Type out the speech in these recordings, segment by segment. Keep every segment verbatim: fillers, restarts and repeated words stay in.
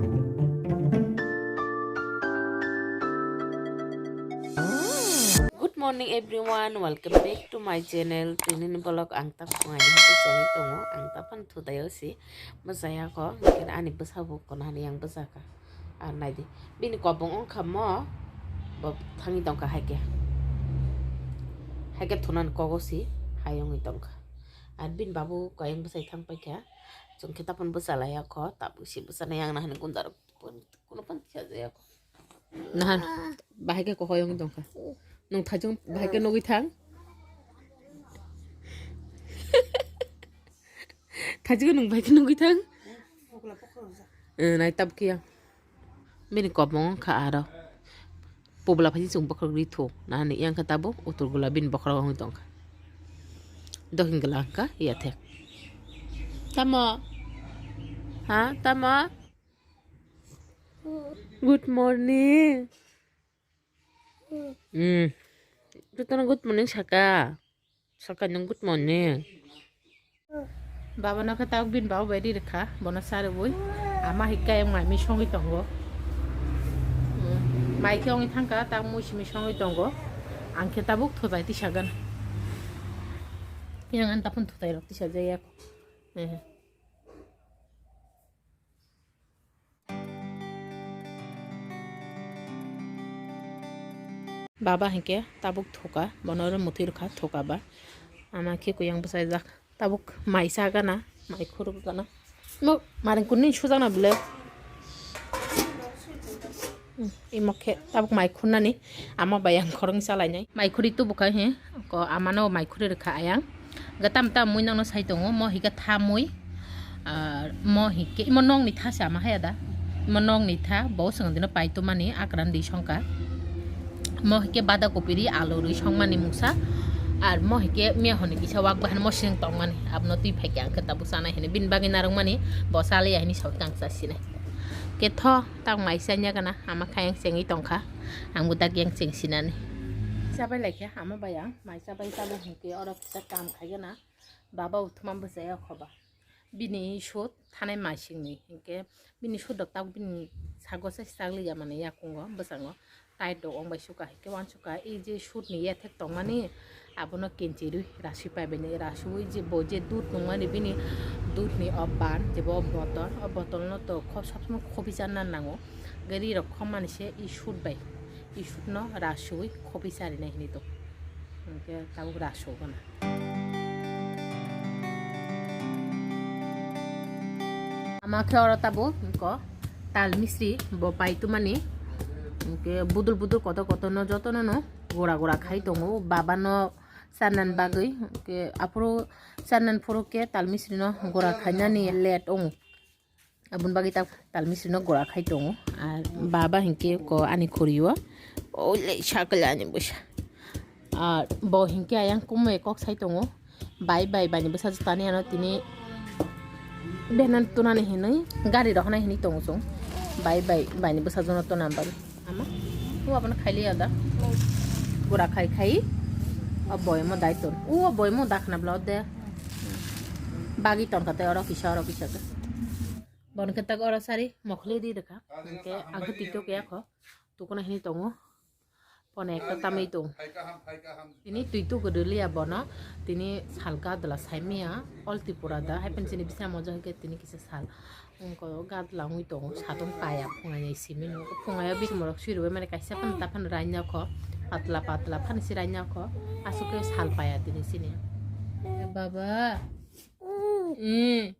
Good morning everyone, welcome back to my channel. Tini ni vlog ang tak phungai ni hati sani tongo, ang tak phan thudai o si bwsaya ko, hingke ani bwsa bo kono hani yang bwsa ka. Ar nai di, bini kobong wngkha mo, bo thangwi tongkha hai khe, hai khe thunan kogo si hai wngwi tongkha. Ar bini babu kayang bwsai thang paikha, chwng khe taphun bwsa laiya kho, tabuk si bwsa nai ang nahani gundarok. Pun-, kuno pun thiyajaya ko. Nahan, bahai khe kohoi wng tongkha. Nwng thajwng bahai khe nugwi thang. Thajwng nwng bahai khe nugwi thang. Eh, nai tab kiya. Bini kobong kha aro. Publa phai chwng bokhorok ri thu. Nahani yang kha tabuk utur gula bini bokhorok wng tongkha. Dohin gula wng kha ya thek. Tamo? Ha, tamo? Good morning. Hmm. Jotono good morning saka. Saka nung good morning. Baba no khe tabuk bini baba bai ri rwkha, bono sa rwui. Ama hai khe mai mi songwi tongo. Hmm. Mai khe ongwi thangkha, tabuk mui simi songwi tongo. Ang khe tabuk thutai tisa gana. Yang an taphun thutai rok tisa jaya. Hmm. Baba hinkhe tabuk thuka, bono oro mwtwi rwkha thuka ba. Ama khe kuyang bwsajak. Tabuk mai cha gana, mai khuruk gana. Mo maring kunni sujakna bwle. Hmm, imo khe tabuk mai khurnani ama bai ang khoroknwi chalainai. Mai khuri tubuka he, ko amano mai khuri rwkha ayang. Ga tam tam mui nangno sai tongo, mo hika tha mui. Ah, mo hike imo nokni tha se ama haya da. Imo nokni tha, bo swng dino pai tumani akran di songka. Mo hike bada kopi ri alu ri songmani mungsa. Ar mo hike miya honi kisa wak bahani mo seng tongmani. Abno twi phaikhe ang khe tabuk chanai hini. Bini bagwi narwkmani bo chaliya hini sawi kang chasinai. Ketho. Tak mai chanya gana ama kha yang chengwi tongkha, ang bo dak yang cheng sinani. Chabai laikha ama bai ang mai chabai tabuk hinkhe oro kisa kam khai gana baba uthuma bwsai o khoba bini shoot thanai mai singni hinkhe bini shoot rok tabuk bini sago se chakli ya mani yakungo bwskango tight rok ong bai suka hinkhe uansukha ei je shoot ni yathek tongmani. Abono kenchirwi rasui paibaini, rasuui je bo je dudh nungmani bini dudhni o ban, je bo botol, o botolno to kho-, sob somoi khobi charna nango. Gari rok khommani se i sut bai, i sutno rasuui khobi charinai hinwi tong. Hwnkhe tabuk rasugo na. Ama khe oro tabuk wngkho tal misri bo pai tumani. Hwnkhe budul budul kotor kotorno jotono no gora gora khai tongo. Babano Charnan bagwi, hwnkhe aphuru charnan phuru khe tal misrino gora khainani late wngo. Aboni bagwi ta tal misrino gora khai tongo. Ar baba hinkhe ko ani khuri o. Oi le sakle ani bwsa. Ar bo hinkhe ayang kumui kok sai tongo. Bai bai bai ni bwsa jotani ano tini benan tunani hinwi gari rohonai hinwi tongo chwng. Bai bai bai ni bwsa jono tuna bagwi. Ama, o abono khaili ya da. Gura khai khai. O boyamo dai ton. O boyamo da khna bla de. Bagi ton kate oro kisa oro kisa ke. Bon ke tak oro sari mokhli di dekha. Ke agati to ke akho. Tukuna hini tongo. Pone ekta tamai tong. Ini tui tu gede liya bono. Tini sal gadla saimia. Ol Tripura da. Hai pen sini bisa mojo ke tini kisa sal. Wngkha o gadla wngwi tongo, satung paya phungai simi no. Phungai o bising rok swi rwbai mani kaisa phano ta phano raina kho, patla patla phano se raina kho, aswk khe sal paya tini sini. Baba. Mm.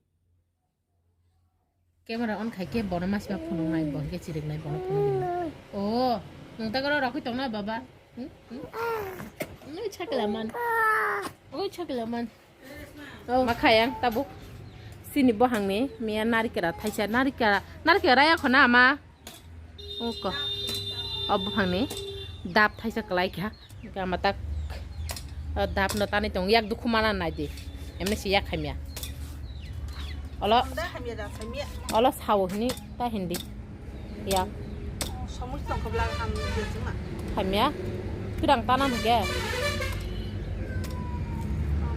Camera on khai khe bono masima phunuk nai, bo khe chirik nai, bono phunuk nai. O, nwng ta goro rokwi tong na baba? Hmm? Hmm? Oi chakla man. Oi chakla man. Oh. Ma khayang tabuk. Sini bohangni miya narikera thaisa narikera narikera raya khona ama. Oko. O buphangni dap thaisa kwlai kha. Gama tak. O dap no tani tong yak dukhu mana nai di. Emne si yak khamya. Olo. Anda hamya da, hamya. Olo sawo hini ta hindi. Ya. Samui tongkha bla ham dia cuma. Hamya. Pirang tanam hige.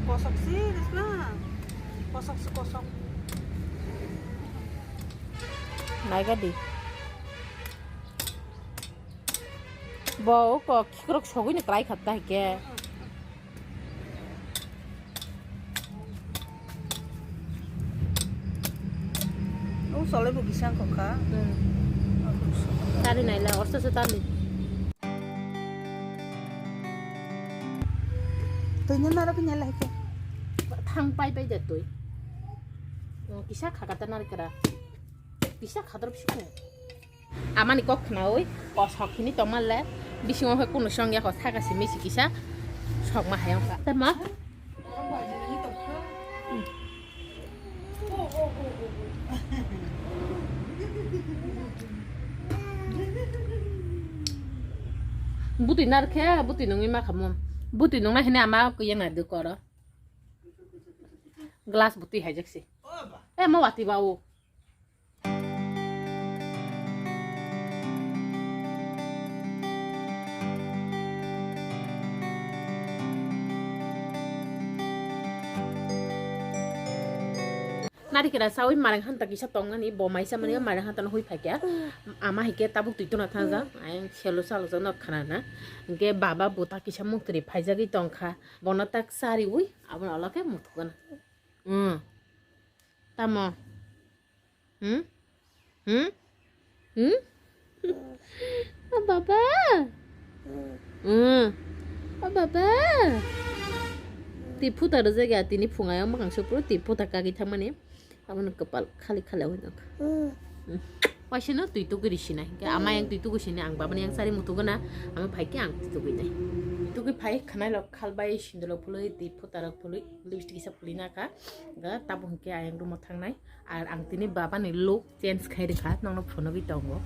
Kosok si, Risma. Kosok si, kosok. Naigadi. Bo kok khikrok sogwi ni kwlai kha ta hike. O sole bo kisa kok kha. Hmm. Tari naila, osto se tali. Twi nang naro phi naila hike. Thang pai pai de twi. O kisa kha kata nari kara. Kisa khadrop sukhe. Amani kok khnaui kosok hini tongma le bisingo khe kunu song ya ko saka simi si kisa sokma hayong ka. Tama? Butui nar khe butui nungui ma khamu. Butui nungna hini ama kuyang na dukoro. Glass butui haijak si. Eh, ma wati ba o. Narikra sawi marang hanta kisa tongmani, bo maisa mani marang hanta no hui phaikya. Ama hike tabuk twi tuna thangja. Ayang selo salo jano khana na. Hingke baba buta kisa muktri phaijagwi tongkha. Bono tak sari ui, abono olo khe muthukgana. Hmm. Tamo? Hmm? Hmm? Hmm? O baba. Hmm. O baba. Twi phuta rwjak ya, tini phungai o mwkhang sopro twi phuta kagwi thangmani. Abono kwpal khali khali wngwi tongkha. Waisano twi tugwi risi nai. Hingke ama yang twi tugwi sini ang babani yang sari muthukgana. Ama phaikhe ang twi tugwi nai. Twi tugwi phai khwnai lok khalbai sindolo phului twi phuta rok phului lipstick kisa phului nakha. Ga tabuk hingke ayang room o thangnai. Ar ang tini baba ni look change khai rikha, nokno phunugwi tongo.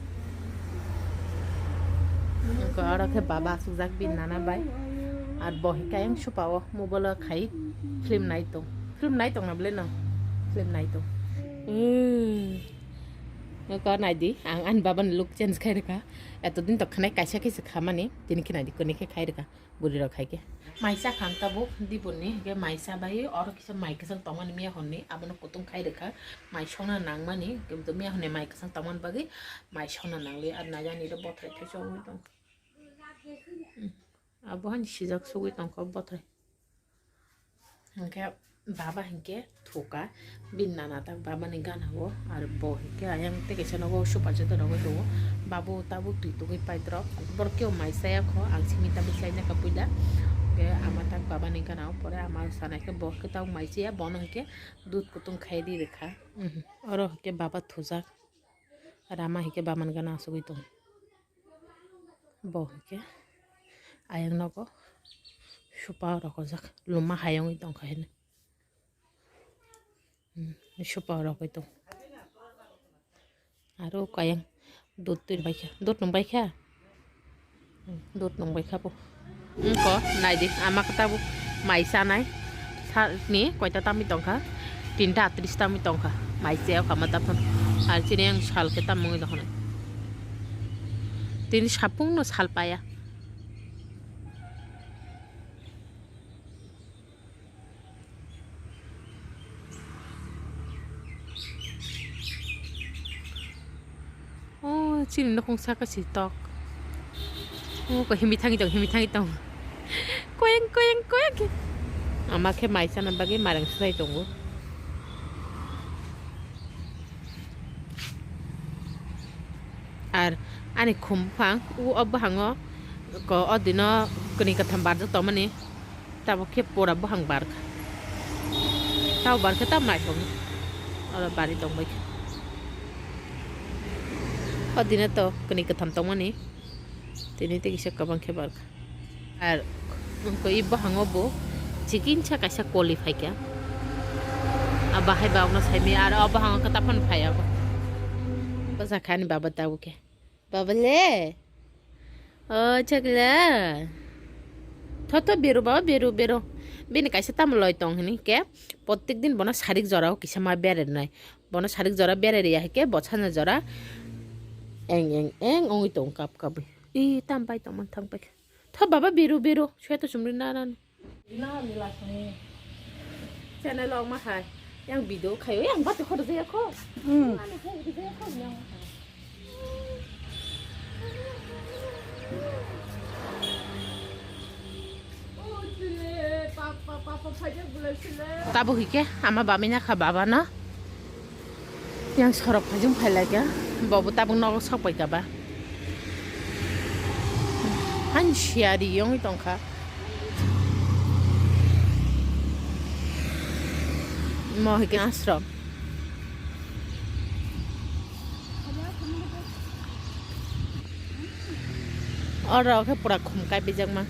Wngkha oro khe baba asukjak bini nana bai. Ar bo hwnkhe ayang sofa o mobile o khai film nai tong. Film nai tong na bwle no? Film nai tong. Wngkha naidi, ang ani baba ni look change khai rikha. Eto din to khanai kaisa khe se khamani, tini khe naidi koni khe khai rikha. Bwrwi rok hai khe. Mai cha kha ang tabuk diboni, hingke mai cha bai oro kisa mai kwchang tongmani miya honni, abono kutung khai rwkha. Mai songna nangmani, kintu miya honni mai kwchang tongmani bagwi mai songna nangli, ar naijani ro bothai thai chogwi tong. Hmm. Abo hani sijak sugwi tongkha bothai. Hingke baba hingke thuka bini nana tak baba ni gana o, ar bo hingke ayang tei kaisa nogo super jeta rogoi tongo. Babu tabuk twi tugui paidrop, borok kebo mai chaya kho, ang simi tabuk chaina kha puila. Hingke ama tak baba ni gana o, pore ama sanai khe bo hingke tabuk mai chaya, bono hingke dudh kutung khai ri rikha. Oro hingke baba thujak, ar ama hingke baba ni gana asugui tongo. Bo hingke ayang nogo sofa rokojak, luma hayungwi tongkha hini. Hmm, sofa rokoi tong. Aro kayang dudh twi baikha, dudh nung baikha. Hmm, dudh nung baikha bo. Wngkha naidi, ama khe tabuk mai chanai. Salni koita tamwi tongkha? Tinta atris tamwi tongkha. Mai chaya kha ma taphano. Ar chini yang sal khe tam wngwi tongkha. Tini sapungno sal paya. Oh, chini nokong saka si tok. Oh, ko himi thangi tong, himi thangi tong. Koyeng, koyeng, koyeng. Ama khe mai chana bagwi marang swlai tongo. Ar ani khum buphang, o, o bwhango ko, o dino kwnwi kwtham barjak tongmani. Tabuk khe pura buphang barkha. Tamo barkhe tamo naithok. Oro bari tongbaikha. O dino to kwnwi kwtham tongmani. Tini tei kisa kwbang khe barkha. Ar wngkha i bwhango bo chikinsa kaisa koli phaikha. A bahai ba okno saimaya, aro o bwhango khe taphano phaiya bo. Bwsa khe ani baba tabuk khe. Baba le? O chakla. Tho tho beru baba, beru, beru. Bini kaisa tamo loi tong hini khe. Protek din bono sarik jora o kisa ma berai nai. Bono sarik jora berai riya hai khe bo sana jora eng eng eng ongwi tong kap kabwi. I tam pai tongmani thang pai khe. Tho baba beru beru, sweto chumri na nani. Channel o ma hai. Yang video khayo, yang bati khodo jaya kho. Hmm. Ani kho video kho yang. Tabo hike ama bamina kha baba no. Yang sorok phajung phai lai kha. Bobo tabuk nogo sok pai kha ba. Han siari yongwi tong kha. Mo hike asrom. Oro khe pura khum kai bijakma.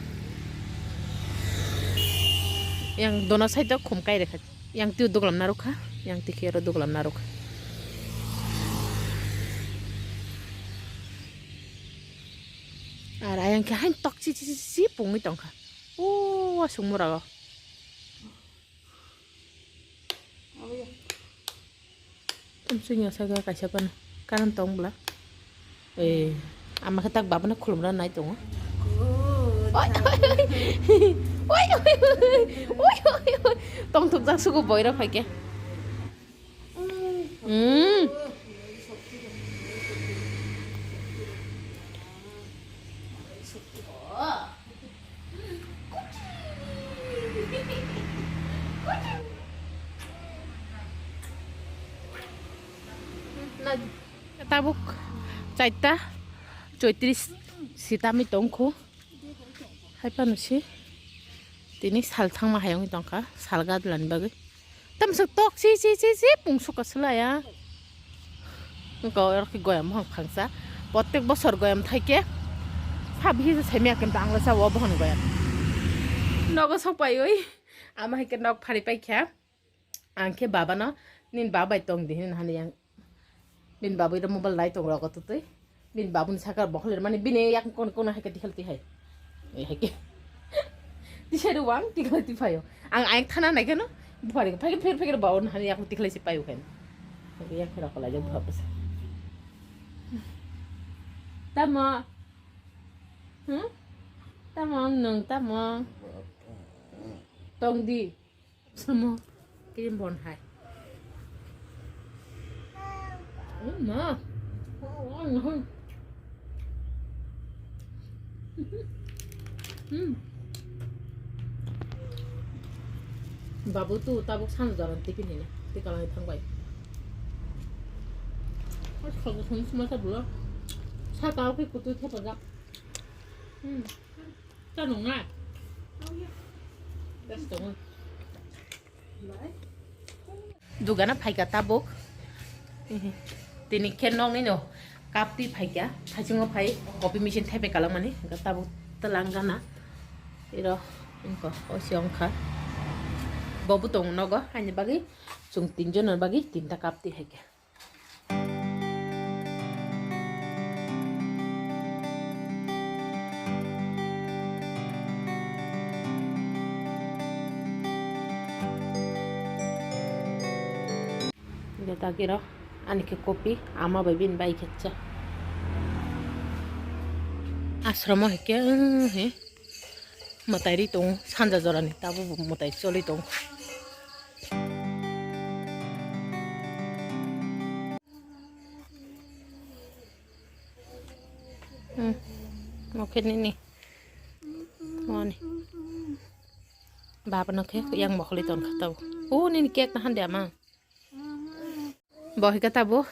Yang dono side o khum kai rikha. Yang twi duglam narukha. Yang tikhe oro duglam narukha. Ar ayang khe hain tok chi chi chi chi pungwi tongkha. O asung mura o. Tumsung ya saka kaisa pano. Karan tong bla. Eh, ama khe tak babana khulumra nai tongo. Oi, oi, oi. Tong thuk jak suku boira phaikhe. Mm. Tabuk chaita choitris sitami tongkhu. Hai pano si tini sal thangma hai wngwi tongkha, sal gadlani bagwi. Tamsa tok si si si si pung suka swlaya. Wngkha oro khe goyam mohang phangsa. Protek bosor goyam thaikhe. Pha bihi se semi akim ta angla sa o bohon goyam. Nogo sok paiwi. Ama hai khe nok phari paikha. Ang khe baba no, "Nini baba bai tong di," hinwi hani yang. Bini baba iro mobile nai tong rogo tutui. Bini babu ni saka bokhol mani bini yak kono kono hai khe tikhal ti hai. Hai khe. Tisai ro wang tikhal ti phaio. Ang ayang thana nai khe no. Buphari phai khe phir phai khe baba no hani yak tikhal si paio khe. Hai khe yak phira kolai jak baba sa. Tamo. Hmm? Tamo ang nung tamo. Tong di. Samo. Cream bon hai. Oh, ma. Hmm. Babu tu tabuk san jalan tipi ni na. Ti kalang thang bai. Khabu sung suma sa bula. Sa tau khe kutu thepa jak. Hmm. Tanung na. Best tongo. Dugana phaika tabuk. Tini khe nokni no kapti phaika. Thaichungo phai copy machine thaipai kalangmani. Tabuk talang gana. Iro wngkha, o se wngkha. Bo butong nogo, haini bagwi. Chwng tinjon ni bagwi tinta kapti haikhe. Hingke takiro ani khe kopi ama bai bini bai khe cha. Asromo hingke, he. Mwtai ri tongo sanja jorani, tabuk bo mwtai choli tongo. Hmm, oke nini. Oni. Baba no khe yang mokholi ton kha tabuk. O nini cake na hande ama. Bo hika tabuk.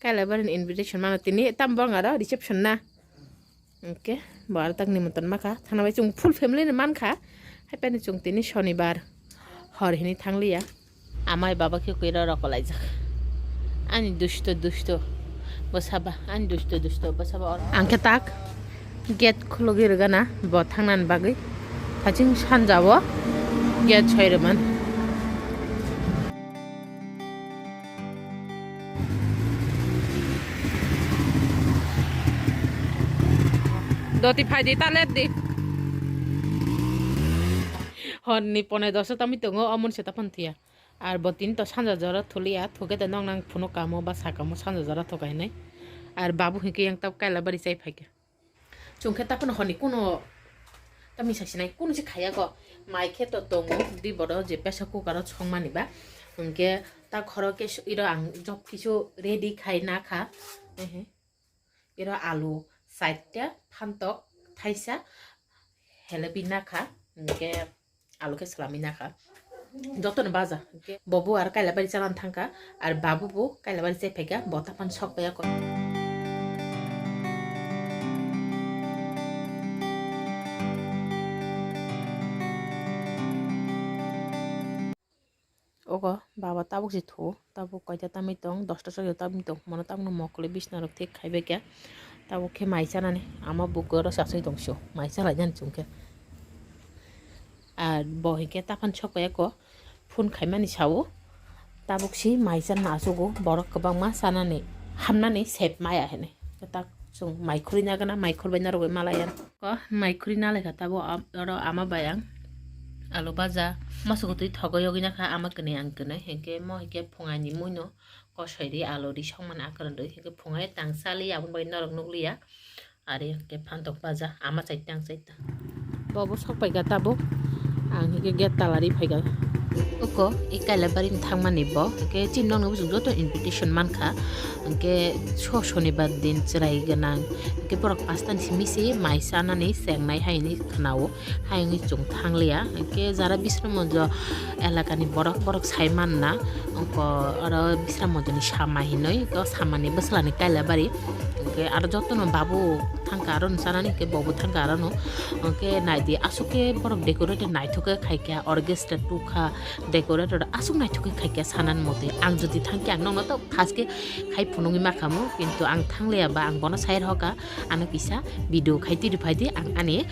Kailai bari ni invitation mano tini tam bong aro reception na. Oke, bo aro tak nimantron makha. Thana bai chwng full family ni mankha. Hai pai ni chwng tini shonibar hor hini thangliya. Amai baba khe kwira rokolaijak. Ani dusto dusto. Bwsaba, ani dusto dusto bwsaba oro. Ang khe tak gate khulugwi rwgana bo thangnani bagwi. Haching sanjao gate soi rwman. Doti phai di, ta let di. Hor ni pone dosa tami tongo, o mun se ta phan thiya. Ar bo tin to sanja jora thuliya, thuke te nong nang phunuk kamo ba sakamo sanja jora thukai nai. Ar babu hingke yang tab kaila bari chai phaikha. Chwng khe taphano honi kuno tamni sasinai kuno se khaya kho. Mai khe to tongo, di bodo je pressure cooker o songmani ba. Hwnkhe ta khoro khe iro ang job kisu ready khai nakha. Ehe. Iro alu chaita, phantok thaisa, helepi nakha, hwnkhe alu khe salami nakha. Jotono baja, hwnkhe bobo ar Kailabari chalan thangkha, ar babu bo Kailabari chephaikha, bo tapan sok paiya ko. Ogo baba tabuk se thu, tabuk koita tamwi tong, dosta sogwi tabuk tong, mono tabukno mokole bisna rok thik khai bai khe, tabuk khe mai chanani ama bugo oro saswi tong sio, mai chalai jani chwng khe. Ar bo hinkhe taphano sok bai ako phone khaimani sao, tabuk si mai chana achugo, borok kwbangma chanani hamnani sep maya hinwi. Tak chwng mai khurui nagana, mai khurbai narwgwi malai ang. Ko mai khurui nalaikha tabo am-, oro ama bai ang alu baja. Masugo twi thogwi yogwi nakha ama kwnwi ang kwnwi. Hinkhe mo hinkhe phungaini muino kosoi ri alu ri songmani akwrwng ri. Hinkhe phungai tang chali aboni bagwi norok nukliya. Ari hinkhe phantok baja ama chaita ang chaita. Bobo sok paikha tabuk. Ang hinkhe gate tala ri phaikha. Uko i Kailabari ni thangmani bo. Hinkhe chini nokni bwswk joto invitation mankha. Hinkhe so sonibar din chwrai gwnang. Hinkhe borok pasta ni simi se mai chanani chengnai hai hinwi khwnao. Hai wngwi chwng thangliya. Hinkhe jara Bisramganj elakani borok, borok sai manna. Ongko oro Bisramganj ni sama hinwi, ongko samani bwswlani Kailabari. Hinkhe aro jotono babu thangkha arono chanani, hinkhe bobo thangkha arono. Hinkhe naidi aswk khe borok decorated naithok khe khaikha, orchestra tukha, decorated aswk naithok khe khaikha sanani motwi. Ang jodi thangkhe ang nokno tok thaske khai phunugwi ma khamu, kintu ang thangliya ba ang bono sai rwkha, ano kisa video khai twi rwphai di, ang ani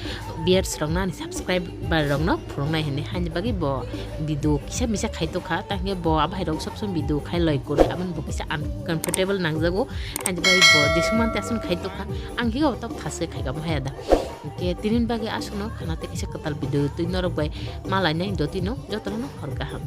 viewers rokno, ani subscriber rokno phunuknai hinwi. Haini bagwi bo video kisa misa khai tokha, tangkhe bo abo hai rok sob somoi video khai loi kwrwi, aboni bo kisa uncomfortable nangjago, haini bagwi bo jeswk mantwi aswk khai tokha, ang higo tok thaske khai kha bo haya da. Hinkhe tini bagwi aswkno khana tei kisa kwtal video twi norok bai malainai, dotino jotono hor kaham.